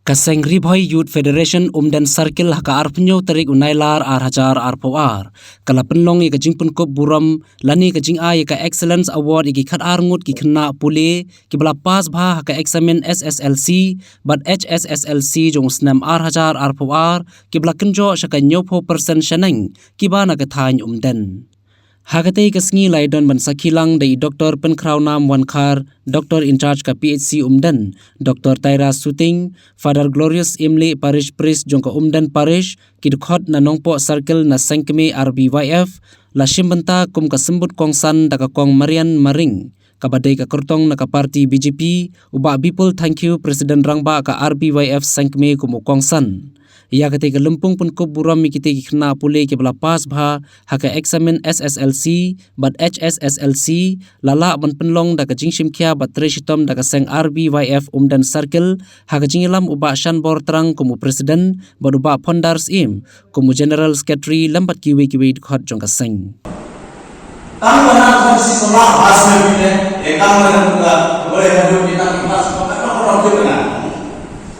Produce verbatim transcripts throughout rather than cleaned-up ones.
Ka Seng Ri Bhoi Youth Federation Umden Circle ha ka arphew tarik u Nailar ar hajar arphew ar ka la pynlong ïa ka jingpynkup burom lane ka jingai ïa ka Excellence Award ïa ki khatar ngut ki khynnah pule kiba la pass bha ha ka eksamin S S L C bad H S S L C jong u snem ar hajar arphew ar kiba la kynjoh sha ka hynñiewphew percent shaneng kiba na ka thaiñ Umden. Ha katei ka sngi la ïadon ban sakhi lang da i Doctor Pynkhrawnam Wankhar, Doctor in charge ka P H C Umden, Doctor Taira Suting, Father Glorious Imli, Parish Priest jong ka Umden Parish, ki dkhot na Nongpoh Circle na Seng Kmie R B Y F la shim bynta kum ka symbud kongsan da ka Kong Marian Maring, kaba dei ka kyrtong na ka party B J P, u Bah Bipul Thangkhiew, President Rangbah ka R B Y F Seng Kmie kum u kongsan. Ïa katei ka lympung pynkup burom ïa kitei ki khynnah pule kiba la pass bha ha ka eksamin S S L C bad H S S L C la lah ban pynlong da ka jingshimkhia bad trei shitom da ka Seng R B Y F Umden Circle ha ka jingïalam u Bah Shanbor Trang kum u President bad u Bah Phondar Syiem kum u General Secretary lem bad kiwei kiwei dkhot jong ka seng. Tang ba nang kham shi sola bas me bine, e kam me nang buka, bole ka duk kita kita semua kata orang tu kena.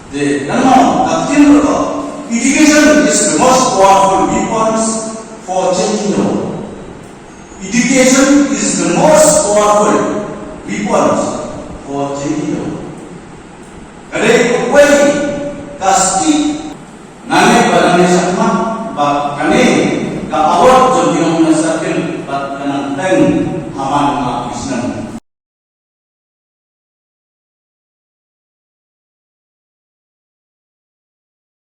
Je, nang mau, tak tin lo. Education is the most powerful weapons for changing the world. Education is the most powerful weapons for changing the world. Kadai kuwei kasti nane ba nane sakma